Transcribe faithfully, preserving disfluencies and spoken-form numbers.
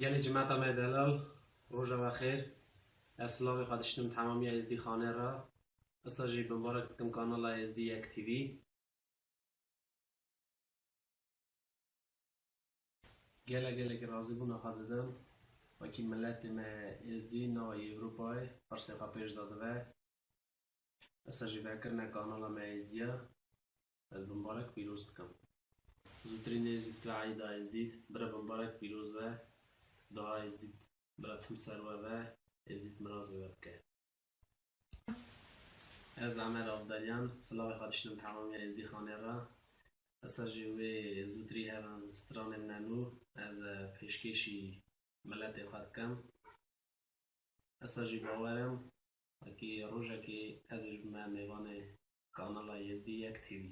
Gelê cimeta me delal, roja we xêr. Ez silavê xwe diştim temamiya Êzdîxanê re. Esa jî bimbarek dikim kanala Êzdî Yek T V. Gelek gelek razîbûna xwe didim. Wekî miletê me Êzdî nava Ewropayê pirsê xwe pêş de dibe. Esa jî vekirine kanala me Êzdiya. Ez bimbarek pîroz dikim. Zûtirî nêzîk dibe Eyda Êzdî. Bira bimbarek pîroz be. Dua Êzdî bira tim ser we be. Êzdî mirazê we bike. Ez Emer Avdalyan, silavê xwe dişinim temamiya Êzdîxanê re. Esa jî wê zûtirî herin stranên me nû, ez, e, pêşkêşî miletê xwe dikim. Esa jî bawer im, wekî rojekê ez ê ji me mêvanê kanala Êzdî Yek T V.